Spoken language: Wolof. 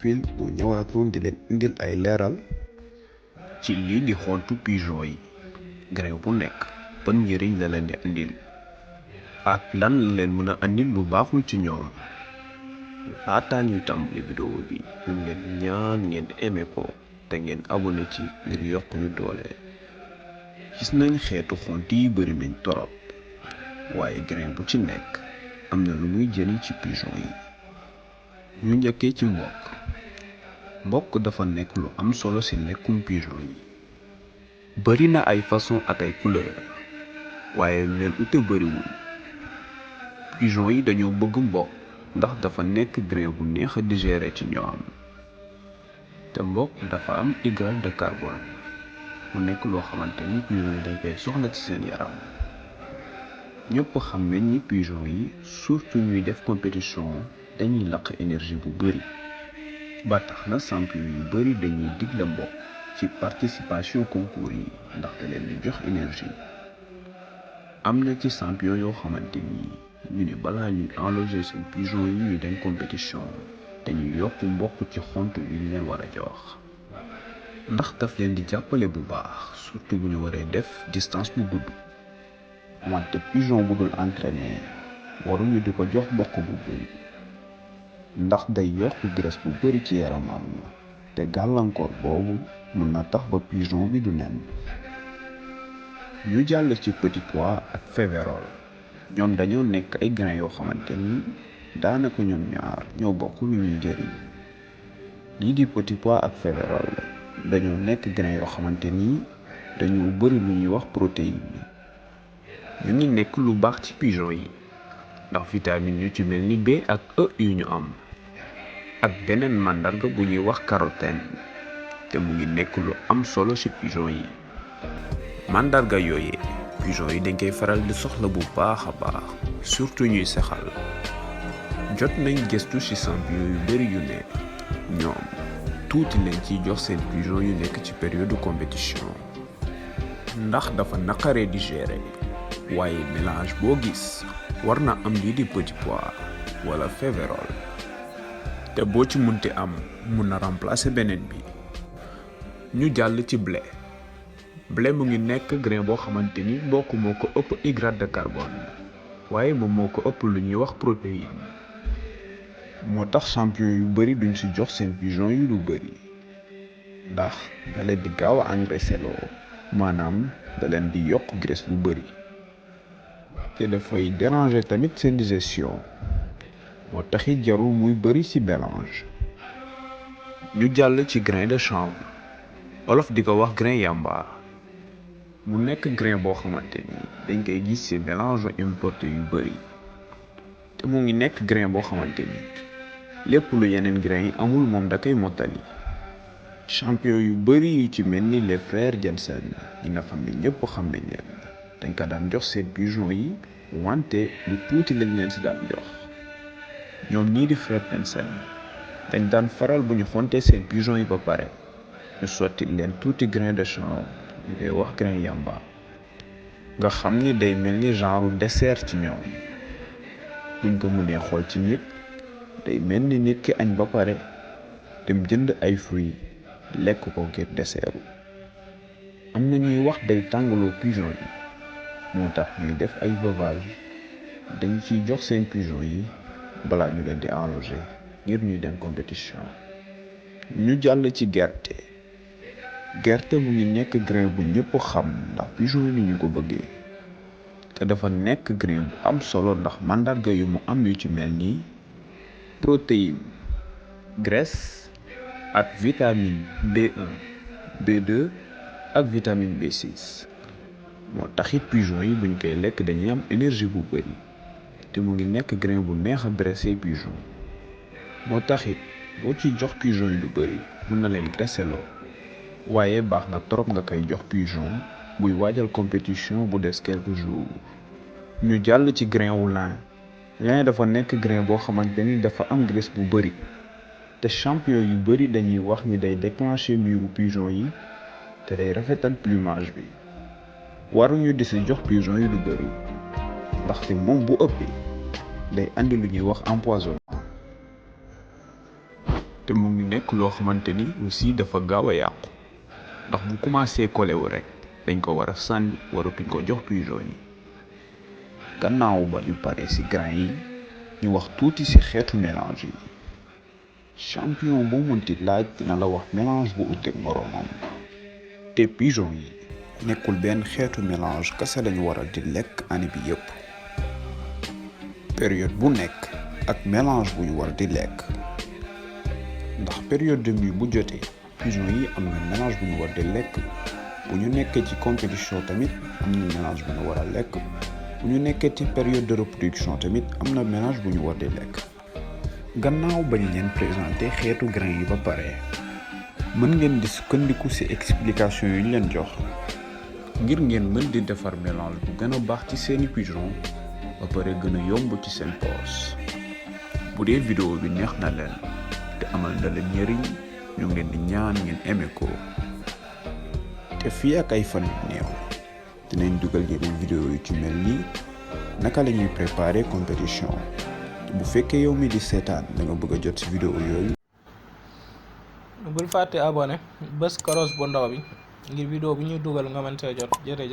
fil bu ñëwaatoon di leen indil ay leeral ci lii di xontu pigeon yi grain bu nekk ban njëriñ la leen di andil ak lan la leen mën a andil lu baaxul ci ñoom. laataa ñuy tàmbali vidéo bi ñu ngeen ñaan ngeen aimé ko te ngeen abonné ci ngir yokk ñu doole. gis nañ xeetu xont yi bari nañ torop waaye grain bu ci nekk am na lu muy jëriñ ci pigeon yi. ñu njëkkee ci mbokk dafa nekk lu am solo ci lekkum pigeon yi. bari na ay façon ak ay couleur waaye lu leen ute bariwul. pigeon yi dañoo bëgg mbokk ndax dafa nekk grain bu neex a digérer ci ñoom. te mbokk dafa am hydrate de carbone mu nekk loo xamante ni pigeon yi dañ koy soxla ci seen yaram. ñëpp xam nañ ni pigeon yi surtout ñuy def compétition dañuy laq énergie bu bari. ba tax na champion yu bari dañuy digle mbokk ci participation concours yi ndax da leen di jox énergie. am na ci champion yoo xamante ni ñu ne balaa ñuy enloger seen pigeon yi ñuy dem compétition dañuy yokk mbokk ci xont yi ñu leen war a jox ndax daf leen di jàppale bu baax surtout bu ñu waree def distance bu gudd. wante pigeon bu dul entraîné waruñu di ko jox mbokk bu bari ndax day yokk graisse bu bari ci yaramam te gàllankoor boobu mën na tax ba pigeon bi du nen. ñu jàll ci petit pois ak févérol. ñoom dañoo nekk ay grain yoo xamante ni daanaka ñoom ñaar ñoo bokk lu ñuy jëriñ. lii di petit pois ak févérol dañoo nekk grain yoo xamante ni dañoo bari lu ñuy wax protéine. ñu ngi nekk lu baax ci pigeon yi ndax vitamine yu ci mel ni B ak E yu ñu am ak beneen màndarga bu ñuy wax carotène te mu ngi nekk lu am solo ci pigeon yi. màndarga yooyee pigeon yi dañ koy faral di soxla bu baax a baax surtout ñuy sexal. jot nañ gëstu ci champion yu bari yu ne ñoom tuuti lañ ciy jox seen pigeon yu nekk ci période compétition ndax dafa naqaree digérer. waaye mélange boo gis war na am lii di petit pois wala févérol te boo ci munti am mun na remplacer beneen bi. ñu jàll ci blé mu ngi nekk grain boo xamante ni mbokk moo ko ëpp hydrate de carbone waaye moom moo ko ëpp lu ñuy wax protéine. moo tax champion yu bari duñ ci jox seen pigeon yi lu bari ndax da leen di gaaw a engraissé loo maanaam da leen di yokk graisse bu bari te dafay déranger tamit seen digestion moo taxit jarul muy bari ci mélange. ñu jàll ci grain de chanvre olof di ko wax grain yamba. mu nekk grain boo xamante ni dañ koy gis ci mélange importé yu bari te mu ngi nekk grain boo xamante ni lépp lu yeneen grain yi amul moom da koy mottali. champion yu bari yu ci mel ni les frères Jensen ñi nga xam ne ñëpp xam nañ leen dañ ko daan jox seen pigeon yi wante lu tuuti lañ leen ci daan jox. ñoom ñii di frère Jensen dañ daan faral bu ñu xontee seen pigeon yi ba pare ñu sotti leen tuuti grain de chanvre ñu koy wax grain yamba nga xam ni day mel ni genre dessert ci ñoom. buñ ko mënee xool ci nit day mel ni nit ki añ ba pare dem jënd ay fruits lekk ko ngir dessert. am na ñuy wax day tàngaloo pigeon yi moo tax ñuy def ay veuvage dañ ciy jox seen pigeon yi balaa ñu leen di enloger ngir ñuy dem compétition. ñu jàll ci gerte mu ngi nekk grain bu ñëpp xam ndax pigeon yi ni ñu ko bëggee te dafa nekk grain bu am solo ndax màndarga yu mu am yu ci mel ni protéine, graisse ak vitamine B1, B2 ak vitamine B6 moo taxit pigeon yi buñ koy lekk dañuy am énergie bu bari te mu ngi nekk grain bu neex a dresser pigeon moo taxit boo ci jox pigeon yi lu bari mën na leen dresser loo waaye baax na trop nga koy jox pigeon buy waajal compétition bu des quelques jours. ñu jàll ci grain wu lin dafa nekk grain boo xamante ni dafa am graisse bu bari te champion yu bari dañuy wax ni day déclencher mûru pigeon yi te day rafetal plumage bi. waruñu di ci jox pigeon yi lu bari ndaxte moom bu ëppee day andi lu ñuy wax empoisonnement te mu ngi nekk loo xamante ni aussi dafa gaaw a yàqu ndax bu commencé collé wu rek dañ ko war a sànni waratuñ ko jox pigeon yi. gannaaw ba ñu pare ci grain yi ñu wax tuuti ci xeetu mélange yi. champion boo mënti laaj dina la wax mélange bu uteeg moroomam te pigeon yi nekkul benn xeetu mélange kese lañu war a di lekk année bi yépp. période bu nekk ak mélange bu ñu war di lekk ndax période de mue bu jotee pigeon yi am na mélange bu ñu war di lekk bu ñu nekkee ci compétition tamit am na mélange bu ñu war a lekk bu ñu nekkee ci période de reproduction tamit am na mélange bu ñu war di lekk. gannaaw bañ leen présenté xeetu grain yi ba pare mën ngeen di sukkandiku ci explication yu ñu leen jox ngir ngeen mën di defar mélange bu gën a baax ci seeni pigeon ba pare gën a yomb ci seen poos. bu dee vidéo bi neex na leen te amal na leen njëriñ ñu ngi leen di ñaan ngeen aimé ko te fii ak ay fan yu néew dinañ dugal yeneen vidéo yu ci mel nii naka la ñuy préparer compétition. bu fekkee yow mi di seetaan da nga bëgg a jot ci vidéo yooyu. bul fàtte abonné bës kolos bu ndaw bi ngir vidéo bi ñuy dugal nga mën see jot. jërëjëf.